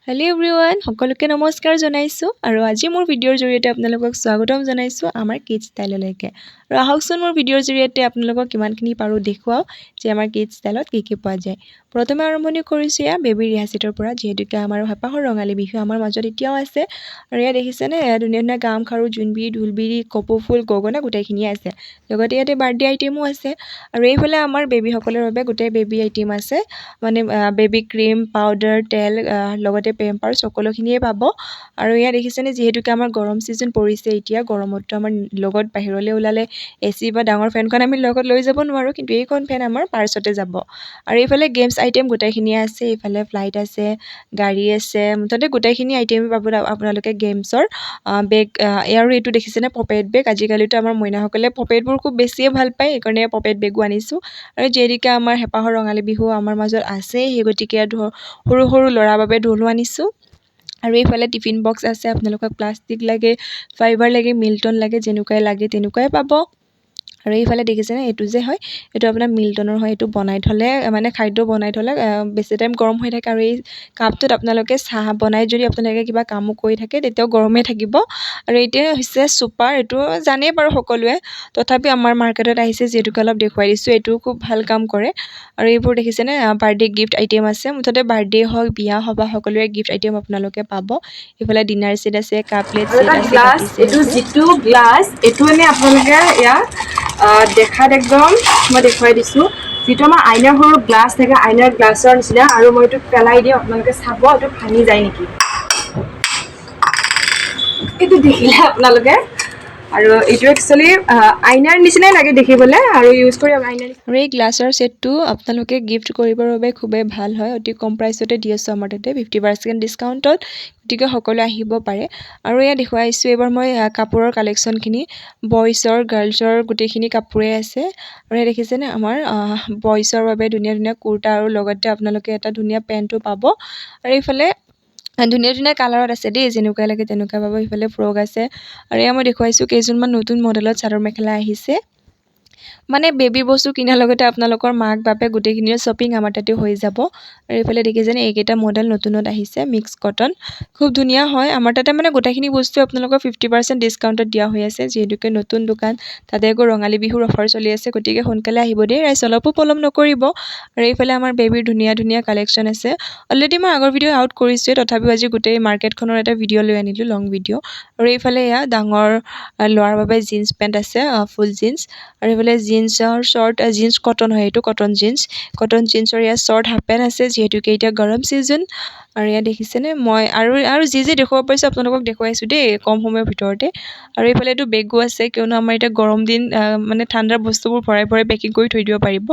Hello' everyone, সকলোকে নমস্কাৰ জনাইছোঁ আৰু আজি মোৰ ভিডিঅ'ৰ জৰিয়তে আপোনালোকক স্বাগতম জনাইছোঁ আমাৰ কিডছ ষ্টাইললৈকে। আৰু আহকচোন, মোৰ ভিডিঅ'ৰ জৰিয়তে আপোনালোকক কিমানখিনি পাৰোঁ দেখুৱাওঁ যে আমাৰ কিডছ ষ্টাইলত কি কি পোৱা যায়। প্ৰথমে আৰম্ভণি কৰিছোঁ এয়া বেবী ৰিহা ছেটৰ পৰা, যিহেতুকে আমাৰ হেঁপাহৰ ৰঙালী বিহু আমাৰ মাজত এতিয়াও আছে। আৰু এয়া দেখিছেনে, এয়া ধুনীয়া ধুনীয়া গামখাৰু, জোনবিৰি, ঢোলবিৰি, কপৌফুল, গগনা গোটেইখিনিয়ে আছে। লগতে ইয়াতে বাৰ্থডে আইটেমো আছে। আৰু এইফালে আমাৰ বেবীসকলৰ বাবে গোটেই বেবী আইটেম আছে, মানে বেবী ক্ৰীম, পাউডাৰ, তেল, লগতে পেম্পাৰ সকলোখিনিয়ে পাব। আৰু এয়া দেখিছেনে, যিহেতুকে আমাৰ গৰম ছিজন পৰিছে, এতিয়া গৰমততো আমাৰ লগত বাহিৰলৈ ওলালে এ চি বা ডাঙৰ ফেনখন আমি লগত লৈ যাব নোৱাৰোঁ, কিন্তু এইখন ফেন আমাৰ পাৰ্চতে যাব। আৰু এইফালে গেমছ আইটেম গোটেইখিনিয়ে আছে। এইফালে ফ্লাইট আছে, গাড়ী আছে, মুঠতে গোটেইখিনি আইটেম পাব আপোনালোকে গেমছৰ বেগ। আৰু এইটো দেখিছেনে, পপেট বেগ। আজিকালিতো আমাৰ মইনাসকলে পপেটবোৰ খুব বেছিয়ে ভাল পায়, সেইকাৰণে পপেট বেগো আনিছোঁ। আৰু যিহেতুকে আমাৰ হেঁপাহৰ ৰঙালী বিহু আমাৰ মাজত আছেই, সেই গতিকে সৰু সৰু ল'ৰাৰ বাবে ঢোলো আনিছোঁ। আৰু এইফালে টিফিন বক্স আছে। আপোনালোকক প্লাষ্টিক লাগে, ফাইবাৰ লাগে, মিল্টন লাগে, যেনেকুৱাই লাগে তেনেকুৱাই পাব। আৰু এইফালে দেখিছেনে, এইটো যে হয়, এইটো আপোনাৰ মিল্টনৰ হয়। এইটো বনাই থ'লে, মানে খাদ্য বনাই থ'লে বেছি টাইম গৰম হৈ থাকে। আৰু এই কাপটোত আপোনালোকে চাহ বনাই যদি আপোনালোকে কিবা কামো কৰি থাকে, তেতিয়াও গৰমেই থাকিব। আৰু এতিয়া হৈছে চুপাৰ। এইটো জানেই বাৰু সকলোৱে, তথাপি আমাৰ মাৰ্কেটত আহিছে যিহেতুকে অলপ দেখুৱাই দিছোঁ। এইটোও খুব ভাল কাম কৰে। আৰু এইবোৰ দেখিছেনে, বাৰ্থডে গিফ্ট আইটেম আছে। মুঠতে বাৰ্থডে হওক, বিয়া সবাহ, সকলোৰে গিফ্ট আইটেম আপোনালোকে পাব। এইফালে ডিনাৰ ছেট আছে, কাপ প্লেট আৰু ছেট এটা আছে, গ্লাছ বাতি ছেট এইটো আছে। যিটো গ্লাছ, এইটো এনে আপোনালোকে ইয়াত দেখাত একদম মই দেখুৱাই দিছোঁ, যিটো আমাৰ আইনাৰ সৰু গ্লাছ থাকে, আইনাৰ গ্লাছৰ নিচিনা। আৰু মই এইটো পেলাই দিওঁ, আপোনালোকে চাব এইটো ভাঙি যায় নেকি। এইটো দেখিলে আপোনালোকে। আৰু এইটো একচুৱেলি আইনাৰ নিচিনাই লাগে দেখিবলৈ আৰু ইউজ কৰি আইনাৰ। আৰু এই গ্লাছৰ ছেটটো আপোনালোকে গিফ্ট কৰিবৰ বাবে খুবেই ভাল হয়। অতি কম প্ৰাইচতে দি আছোঁ আমাৰ তাতে, 50% ডিছকাউণ্টত। গতিকে সকলোৱে আহিব পাৰে। আৰু এয়া দেখুৱাইছোঁ এইবাৰ মই কাপোৰৰ কালেকশ্যনখিনি। বইজৰ, গাৰ্লছৰ গোটেইখিনি কাপোৰেই আছে। আৰু এয়া দেখিছেনে, আমাৰ বইজৰ বাবে ধুনীয়া ধুনীয়া কুৰ্তা আৰু লগতে আপোনালোকে এটা ধুনীয়া পেণ্টো পাব। আৰু এইফালে ধুনীয়া ধুনীয়া কালাৰত আছে দেই, যেনেকুৱাই লাগে তেনেকুৱা পাব। ইফালে ফ্ৰক আছে। আৰু এয়া মই দেখুৱাইছোঁ কেইযোৰমান নতুন মডেলত চাদৰ মেখেলা আহিছে। মানে বেবী বস্তু কিনাৰ লগতে আপোনালোকৰ মাক বাপেক গোটেইখিনিৰে শ্বপিং আমাৰ তাতে হৈ যাব। আৰু এইফালে দেখিছেনে, এইকেইটা মডেল নতুনত আহিছে, মিক্স কটন, খুব ধুনীয়া হয়। আমাৰ তাতে মানে গোটেইখিনি বস্তু আপোনালোকৰ 50% ডিছকাউণ্টত দিয়া হৈ আছে, যিহেতুকে নতুন দোকান, তাতে আকৌ ৰঙালী বিহুৰ অফাৰ চলি আছে। গতিকে সোনকালে আহিব দেই ৰাইজ, অলপো পলম নকৰিব। আৰু এইফালে আমাৰ বেবীৰ ধুনীয়া ধুনীয়া কালেকশ্যন আছে। অলৰেডি মই আগৰ ভিডিঅ' আউট কৰিছোঁৱে, তথাপিও আজি গোটেই মাৰ্কেটখনৰ এটা ভিডিঅ' লৈ আনিলোঁ, লং ভিডিঅ'। আৰু এইফালে এয়া ডাঙৰ ল'ৰাৰ বাবে জীন্স পেণ্ট আছে, ফুল জীন্স। আৰু এইফালে জীন্সৰ শ্বৰ্ট, জীন্স কটন হয়, এইটো কটন জীন্স। কটন জীন্সৰ ইয়াত শ্বৰ্ট হাফ পেণ্ট আছে, যিহেতুকে এতিয়া গৰম ছিজন। আৰু ইয়াত দেখিছেনে, মই আৰু যি যি দেখুৱাব পাৰিছোঁ আপোনালোকক দেখুৱাইছোঁ দেই কম সময়ৰ ভিতৰতে। আৰু এইফালে এইটো বেগো আছে, কিয়নো আমাৰ এতিয়া গৰম দিন, মানে ঠাণ্ডাৰ বস্তুবোৰ ভৰাই ভৰাই পেকিং কৰি থৈ দিব পাৰিব।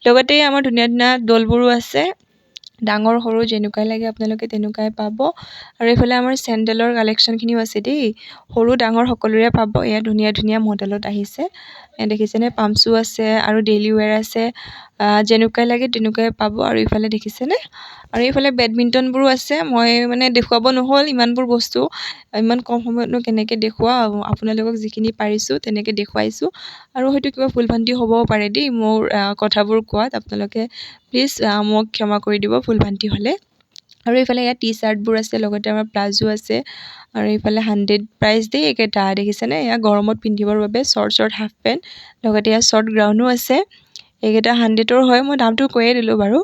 লগতে আমাৰ ধুনীয়া ধুনীয়া দলবোৰো আছে, ডাঙৰ সৰু যেনেকুৱাই লাগে আপোনালোকে তেনেকুৱাই পাব। আৰু এইফালে আমাৰ চেণ্ডেলৰ কালেকশ্যনখিনিও আছে দেই, সৰু ডাঙৰ সকলোৰে পাব। এয়া ধুনীয়া ধুনীয়া মডেলত আহিছে। এয়া দেখিছেনে, পামচু আছে আৰু ডেইলি ৱেৰ আছে, যেনেকুৱাই লাগে তেনেকুৱাই পাব। আৰু এইফালে দেখিছেনে, আৰু এইফালে বেডমিণ্টনবোৰো আছে। মই মানে দেখুৱাব নহ'ল, ইমানবোৰ বস্তু ইমান কম সময়তনো কেনেকৈ দেখুৱাওঁ। আপোনালোকক যিখিনি পাৰিছোঁ তেনেকৈ দেখুৱাইছোঁ। আৰু হয়তো কিবা ভুল ভ্ৰান্তি হ'বও পাৰে দেই মোৰ কথাবোৰ কোৱাত, আপোনালোকে প্লিজ মোক ক্ষমা কৰি দিব ভুল ভ্ৰান্তি হ'লে। আৰু এইফালে ইয়াত টি চাৰ্টবোৰ আছে, লগতে আমাৰ প্লাজো আছে। আৰু এইফালে 100 প্ৰাইচ দেই এইকেইটা। দেখিছেনে, এয়া গৰমত পিন্ধিবৰ বাবে শ্বৰ্ট শ্বৰ্ট হাফ পেণ্ট, লগতে ইয়াত শ্বৰ্ট গ্ৰাউনো আছে। এইকেইটা 100ৰ হয়, মই দামটো কৈয়ে দিলোঁ বাৰু।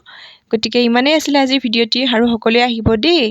গতিকে ইমানেই আছিলে আজিৰ ভিডিঅ'টি আৰু সকলোৱে আহিব দেই।